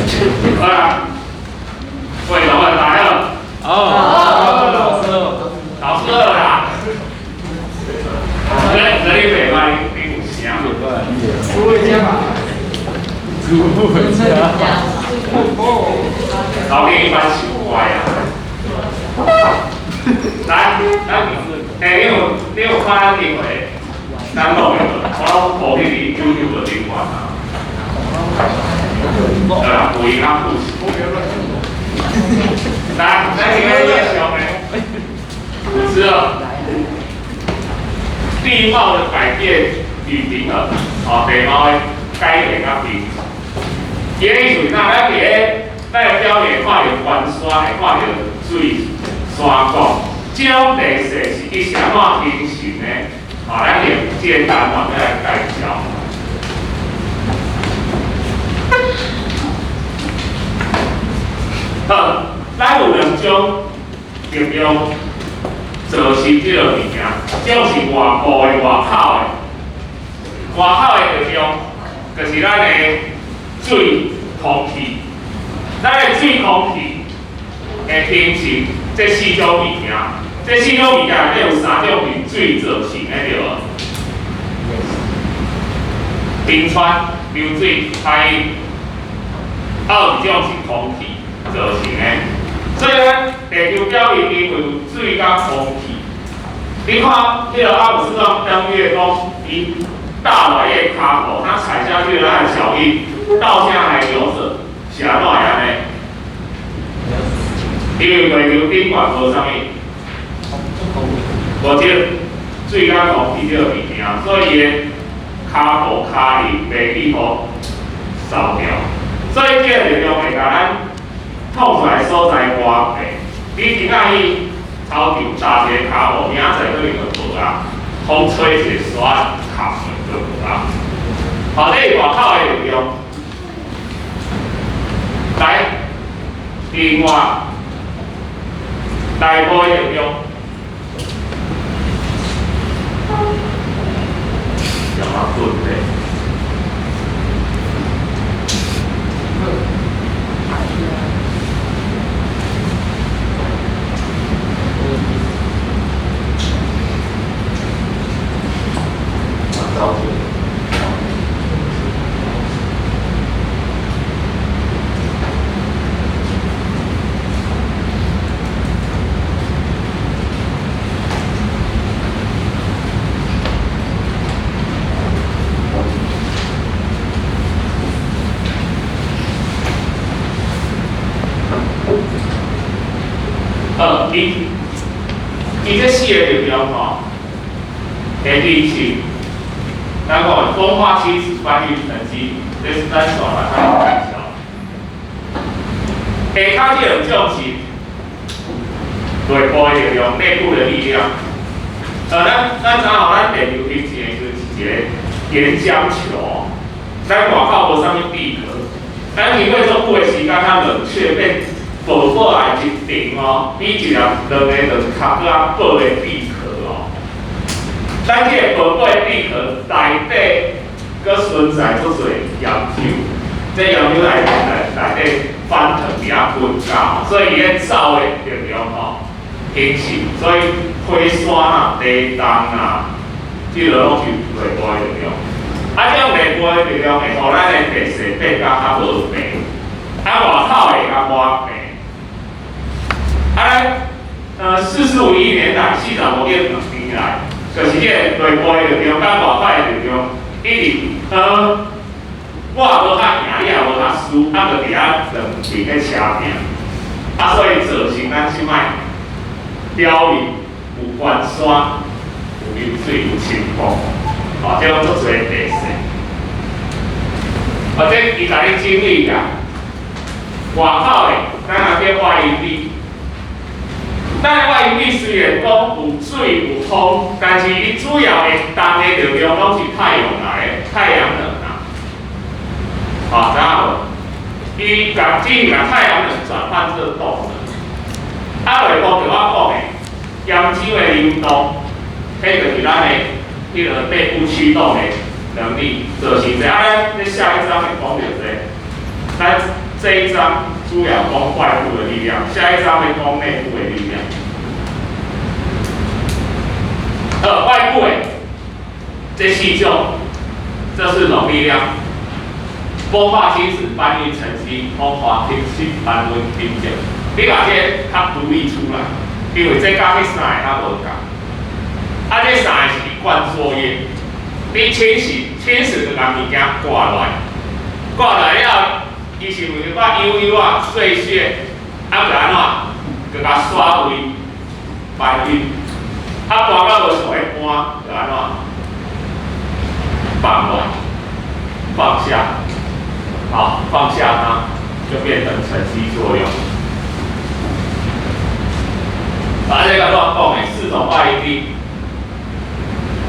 好啦，各位同學大家好。哦，老師好啦。這這你袂歹，你有聲。不會加嘛？不會加。老弟一般習慣啊。來，來，欸，你有看咱電話？咱錄的無？我攏無去佇 YouTube 頂懸啊。對啦，有閒仔故事。來，咱今日介紹的，是地貌的改變與平衡，哦，地貌的改變佮平衡。伊的意思是，咱佇咧咱的表面看著懸山，會看著水山谷，這種地勢是伊是按怎形成的？啊，咱用這個單元來介紹。好，咱有兩種力量造成這個物件，一種是外部的、外口的。外口的力量就是咱的水、空氣。咱的水、空氣會形成這四種物件。這四種物件內底有三種是水造成的，對無？冰川、流水、海，還有一種是空氣造成的。所以咱地球表面因為有水佮空氣，你看彼個阿姆斯壯登月講，伊踏落伊的跤步，他踩下去的那個腳印，到現在還留著，是按怎會按呢？因為地球頂懸無啥物，無這水佮空氣這個物件，所以伊的跤步跤印袂去予掃掉，所以這個力量會共咱創出來所在偌白。你今仔去操場踏一个跤步，明仔載可能就無啊，風吹一个沙冚就無啊。好，這是外口的力量。來，另外內部的力量。有啥問題？伊這四個力量吼，會形成，咱講的風化侵蝕搬運沉積，這是咱紲來介紹。下跤這兩種是內部的力量，內部的力量。咱知影吼，咱地球形成的時陣是一個岩漿球，咱外口無啥物地殼，咱經過足久的時間，較冷卻變薄薄來一層哦，比一粒兩个兩殼閣較薄的地殼哦。咱這個薄薄的地殼內底閣存在足濟岩漿，這岩漿內底翻騰佇遐噴膠，所以伊咧走的力量吼形成，所以火山啊、地動啊，這個攏是內部的力量。啊，這種內部的力量會予咱的地勢變甲較無平，啊，外口會較倚平。啊，咱45億年來，45億年來，就是這個內部的力量佮外口的力量，一直我也無較贏，你也無較輸，啊，就佇遐兩邊咧車拼，啊，所以造成咱這擺表面有懸山、有流水、有清風，哦，這種足濟地勢。或者伊共你整理啊，外口的，咱也叫外營力。咱的外營力雖然講有水有風，但是伊主要的動的力量攏是太陽來的，太陽能啊。哦，知影無？伊共只是共太陽能轉換做動能。啊，內部就我講的，岩漿的流動，彼就是咱的彼個內部驅動的能力造成這。啊，咱下一章會講著這個，咱這一章主要講外部的力量，下一章會講內部的力量。外部的這四種，這四種力量：風化侵蝕、搬運沉積、風化侵蝕、搬運沉積。你把這個較獨立出來，因為這佮彼三个較無仝。啊，這三个是一貫作業，你侵蝕、侵蝕就共物件割落來，割落來了，伊是有一寡幼幼仔碎屑，啊，就按怎，就共徙位搬運，啊，搬到無想欲搬，就按怎，放落來，放下，好，放下它，就變成沉積作用。啊，這個亂講的四種外力：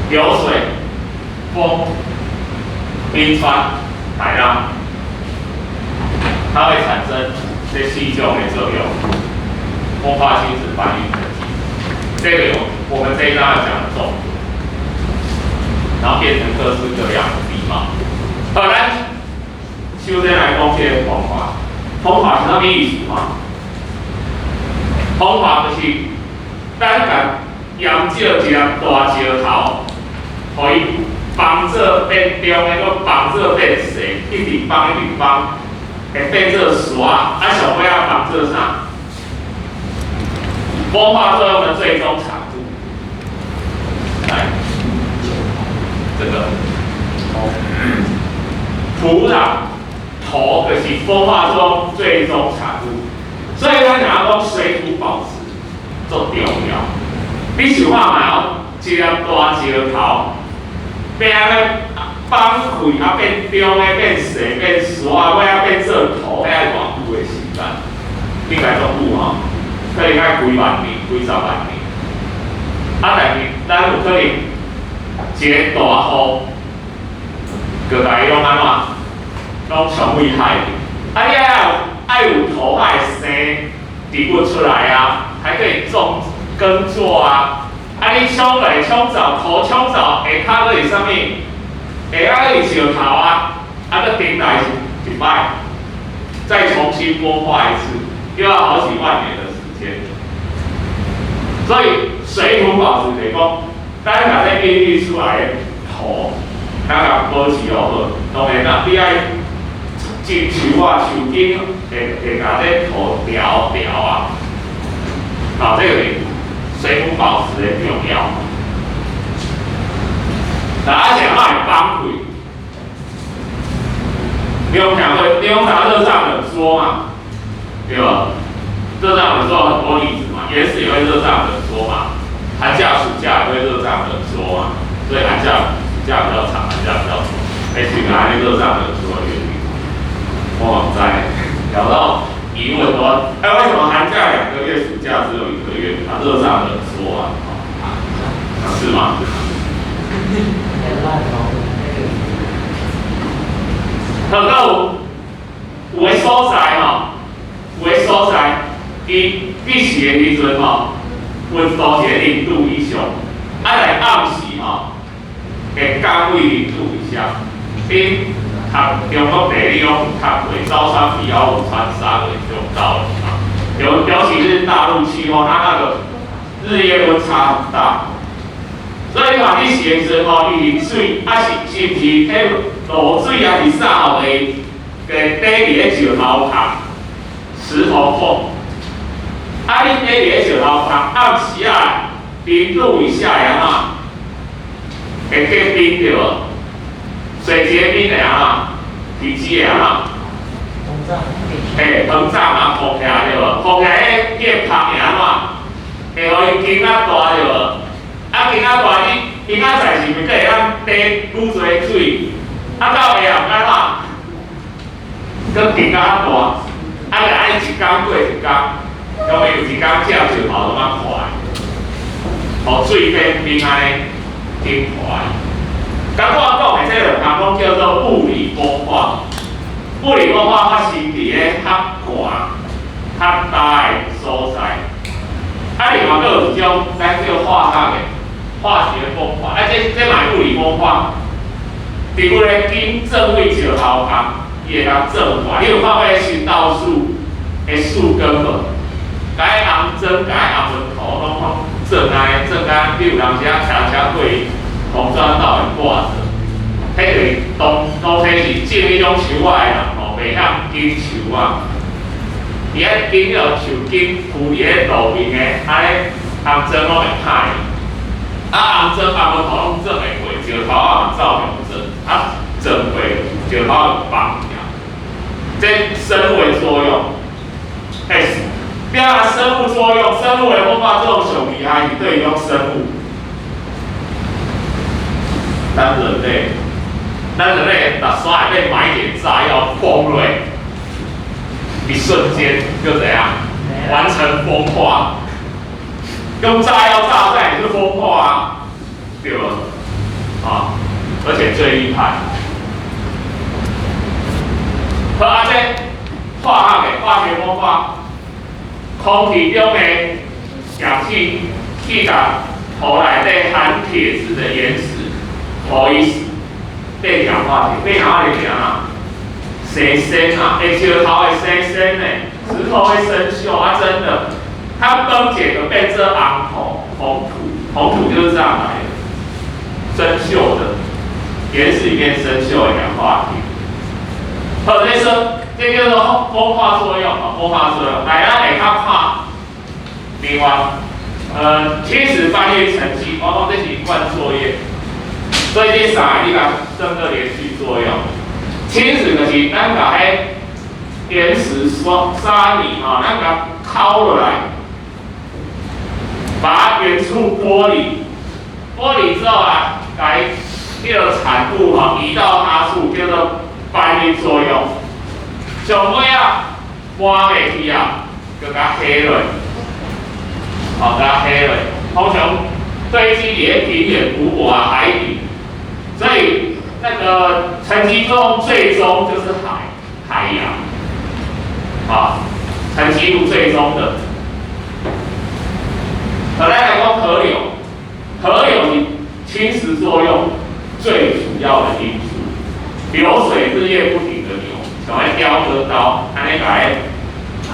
流水、風、冰川、海浪，它會產生這四種的作用：風化侵蝕、搬運、沉積。這個有我們這一章要講的重點，然後變成各式各樣的地貌。好，咱首先來講這個風化。風化是啥物意思嘛？風化就是咱共岩石一粒大石頭，予伊崩做變中的，閣崩做變細，一直崩一直崩，會變做沙。啊，上尾仔崩做啥？風化作用的最終產物。來，這個土壤土就是風化作用最終產物。所以咱若講水土保持足重要。你想看覓哦？一粒大石頭，變按呢崩開啊，變中的，變細，變沙，尾仔變做土，遐愛偌久的時間？應該足久吼，可能愛幾萬年、幾十萬年。啊，但是咱有可能一个大雨，就共伊攏按怎，攏沖去海去。啊，你愛有愛有土愛生植物出來啊，還可以種耕作啊。啊，你沖來沖走，土沖走，下跤閣是啥物？下跤閣是石頭啊，啊，閣頂來一擺，再重新風化一次，又要好幾萬年的時間。所以水土保持就是講，咱共這孕育出來的土，咱共保持予好。當然啦，你愛種樹啊，樹根會共這土調調啊。好，這個是水土保持的重要。那啊，啥會崩開？你有聽過？你有聽熱脹冷縮嘛？對吧？熱脹冷縮很多例子嘛，岩石也會熱脹冷縮嘛，寒假暑假也會熱脹冷縮嘛，所以寒假暑假比較長，寒假比較短，欸，是按呢熱脹冷縮的原理。我嘛毋知，聊到疑問說，哎，為什麼寒假2個月，暑假只有1個月？啊，熱脹冷縮啊，是嗎？爛哦。好，閣有有的所在吼，有的所在，伊日時的時陣吼，溫度是0度以上，啊來暗時吼，會降為0度以下。恁讀中國地理攏有讀過，高山皮凹武川沙的這種道理啊。尤其是大陸氣候，它那個日夜溫差很大，所以你看你時的時陣吼，伊是水，啊是是毋是彼落水還是啥吼？會會底佇咧石頭縫，石頭縫。啊，你底佇咧石頭縫，暗時啊0度以下會按怎？會結冰對無？水結冰會按怎？體積會按怎？膨脹。嘿，膨脹嘛，膨起來對無？膨起來，彼個縫會按怎？會予伊緊仔大對無？啊，緊仔大，你明仔載是毋是閣會當貯愈濟水？啊，到下暗按怎？閣緊較大，啊，就按呢一工過一工，因為有一工拆石頭攏仔快，予水變冰按呢緊快。剛我講的這兩項攏叫做物理風化。物理風化發生佇咧較寒、較焦的所在。啊，另外閣有一種咱叫化學的化學風化，啊，這嘛是物理風化。伫阮咧緊鑽位石頭縫，伊會共鑽破。你有看過尋豆紅磚道會掛著。彼就是當當初是種彼種樹仔的人吼，袂曉揀樹仔，伊愛揀彼個樹根浮佇咧路面的，按呢紅磚攏會歹。啊，紅磚紅木頭攏轉會過，石頭仔嘛走袂轉，啊，撞過石頭就崩掉。這生物的作用，欸，變啊生物作用，生物的風化作用上厲害是對於種生物。咱人類，咱人類若山內底埋一點炸藥崩落，一瞬間就怎樣完成風化。用炸藥炸彈也是風化啊，對吧？啊，而且最厲害。好啊，這化學的化學風化，空氣中的氧氣去共土內底含鐵質的岩石，予伊變氧化鐵，變氧化鐵怎啊？生鏽啊，欸，石頭會生鏽呢，石頭會生鏽啊，真的，它崩解就變做紅土、紅土，紅土就是這樣來的，生鏽的岩石裡面生鏽的氧化鐵。好，這說這叫做風化作用啊，風化作用。來，咱下跤看另外，侵蝕搬運沉積，我講這是一貫作業，所以這三个你共算做連續作用。侵蝕就是咱共彼岩石沙沙泥吼，咱共敲落來，把它原處剝離，剝離之後啊，來彼個產物吼移到他處，叫做搬運作用。上尾啊，搬袂去啊，就共起落，吼，共起落。通常堆積佇咧平原、湖泊啊、海底，所以那個沉積作用最終就是海、海洋，啊，沉積物最終的。好，來來講河流，河流是侵蝕作用最主要的因素，流水日夜不停的流，像彼雕刻刀，按呢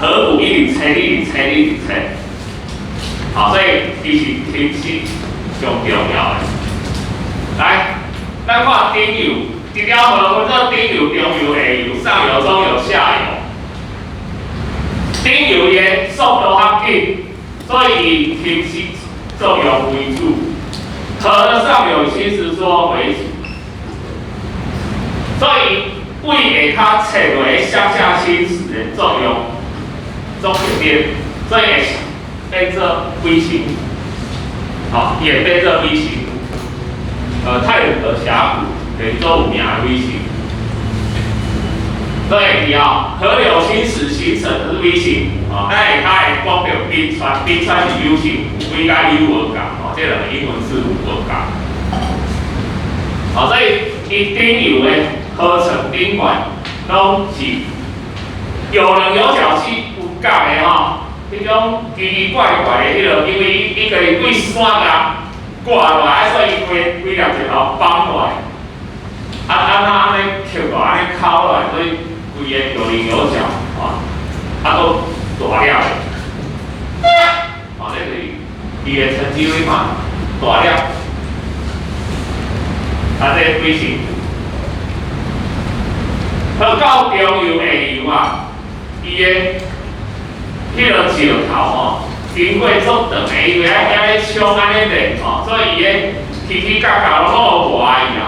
共河谷一直切，一直切，一直切。好，所以伊是侵蝕上重要的。來，咱看頂游，一條河分做頂游、中游、下游、上游、中游、下游。頂游的速度較緊，所以以侵蝕作用為主。河的上游侵蝕作用為主，所以為下跤切落向下侵蝕的作用總會變，所以會變做微型，好，演變做微型。太魯閣峽谷就是做有名的 V 型。所以會啊，河流侵蝕形成的是 V 型，哦，咱下跤會講著冰川，冰川是 U 型，V 佮 U 無仝，哦，這兩個英文字母無仝。好，所以伊頂游的河床頂懸攏是有稜有角是有角的吼，彼種奇奇怪怪的彼個，因為伊伊就是對山共割落來，所以伊規規粒石頭崩落來，啊啊那按呢刻落，按呢敲落來，所以規个有稜有角，啊，啊閣大粒的，啊，這就是伊的沉積物嘛，大粒，啊，這 V 型。好，到中游下游啊，伊的彼个石頭吼，經過足長的，因為愛遐咧衝按呢練吼，所以伊的起起角角攏有磨伊啊，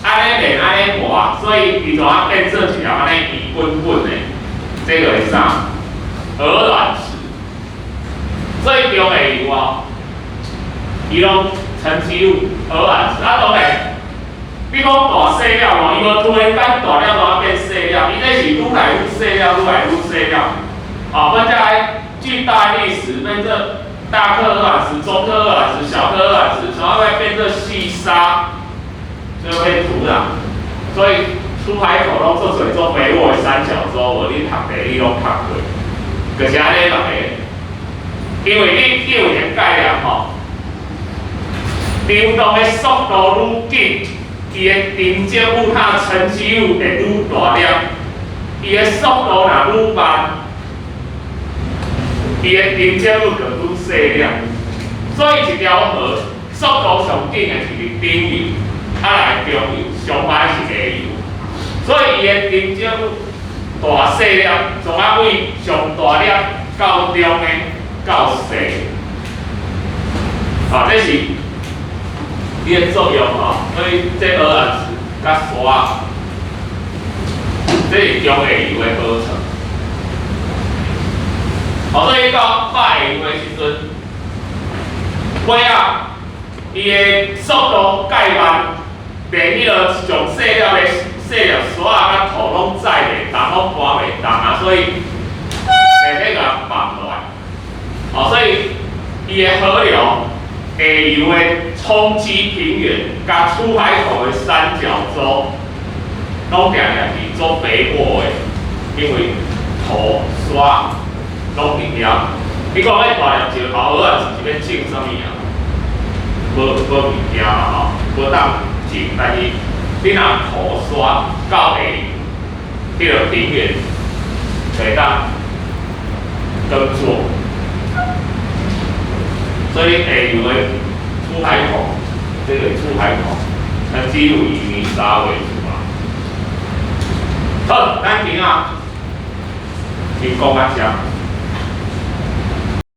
按呢練按呢磨，所以伊就啊變做一粒按呢圓滾滾的，這個是啥？鵝卵石。所以中下游哦，伊攏沉積物鵝卵石，啊當然。比講大細粒吼，伊無突然間大粒大變細粒，伊這是愈來愈細粒，愈來愈細粒。啊，分這巨大礫石變做大顆鵝卵石、中顆鵝卵石、小顆鵝卵石，從後面變做細沙，最後變土壤。所以出海口攏做做做肥沃的三角洲，無你讀地理攏讀過，就是按呢來的。因為你有一個概念吼，流動的速度愈緊，伊的沉積物佮沉積物會愈大粒，伊的速度若愈慢，伊的沉積物就愈細粒。所以一條河速度上緊的是佇頂游，啊來中游，上慢是下游。所以伊的沉積物大細粒，總啊為上大粒到中的到細。啊，這是伊的作用吼。所以這鵝鑾池佮沙，這是中下游的河床。哦，所以到下游的時陣，尾仔伊的速度蓋慢，連彼个上細粒的細粒沙仔佮土攏載袂動，攏搬袂動啊，所以會彼共放落來。哦，所以伊的河流下游的沖積平原，佮出海口的三角洲，攏定定是做肥沃的，因為土沙攏佇遐。你講咧大粒石頭，鵝鑾池是欲種啥物啊？無無物件嘛吼，無當種。但是你若土沙到下彼个平原，就會當耕作。所以下游的出海口，這個出海口，它幾乎以泥沙為主嘛。好，咱今仔先講到遮。